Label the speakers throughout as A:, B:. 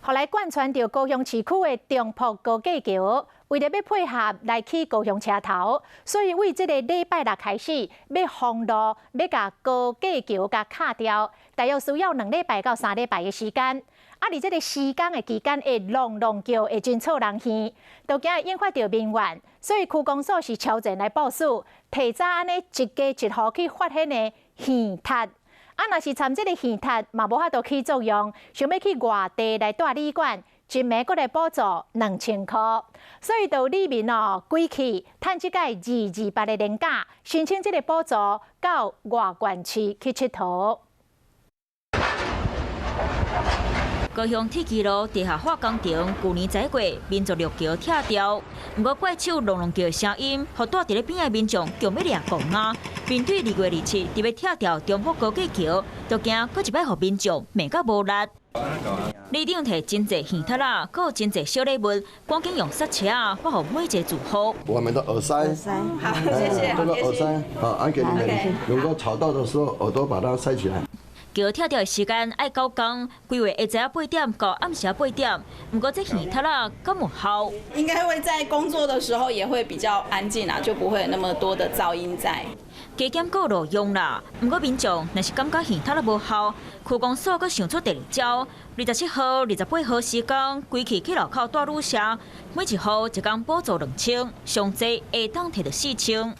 A: 予來貫穿著高雄市區的中埔高架橋，為著欲配合來起高雄車頭，所以對這个禮拜六開始，欲封路，欲共高架橋共拆掉，大約需要2禮拜到3禮拜的時間。啊，佇這个施工的期間會隆隆叫，會真吵人耳，都驚會引發著民怨，所以區公所是超前來部署，提早按呢一家一戶去發彼个耳塞。啊，若是參這个耳塞嘛無法度起作用，想欲去外地來蹛旅館，一暝閣來補助2000箍。所以就里民哦，規氣趁這屆228的連假，申請這个補助到外縣市去𨑨迌。
B: 高雄鐵岐路地下化工程，舊年十一月民族陸橋拆掉，毋過怪手隆隆叫的聲音，予蹛佇咧邊仔的民眾強欲掠戇仔。面對2月27佇欲拆掉中埔高架橋，就驚閣一擺予民眾罵甲無力。里長提真濟耳塞仔，閣有真濟小禮物，趕緊用剎車仔發予每一个住戶。
C: 我們的耳塞，
D: 好，謝謝。
C: 這個耳塞，好，按給你們，如果吵到的時候，耳朵把它塞起來。
B: 橋拆掉的時間愛9工，規劃下晝8點到暗時8點。毋過這耳塞仔敢有效？
D: 應該會在工作的時候也會比較安靜啊，就不會有那麼多的噪音在。
B: 加減閣路用啦，毋過民眾若是感覺耳塞仔無效，區公所閣想出第二招。27號、28號時間，規氣去樓口蹛旅社，每一戶一工補助2000，上濟會當提著4000。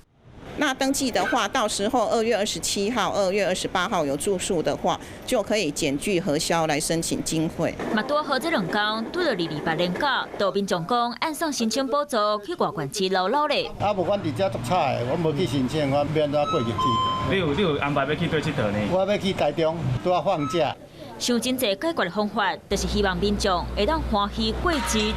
E: 那登記的話，到時候2月27號、2月28號有住宿的話，就可以檢具核銷來申請經費。
B: 嘛拄好這2工，拄著228連假，就民眾講按怎申請補助去外縣市留留咧。
F: 啊，無阮佇遮足吵的，我無去申請，我欲按怎過日子？
G: 你有安排欲去佗𨑨迌呢？
F: 我欲去台中，拄仔放假。
B: 想真濟解決的方法，就是希望民眾會當歡喜過節。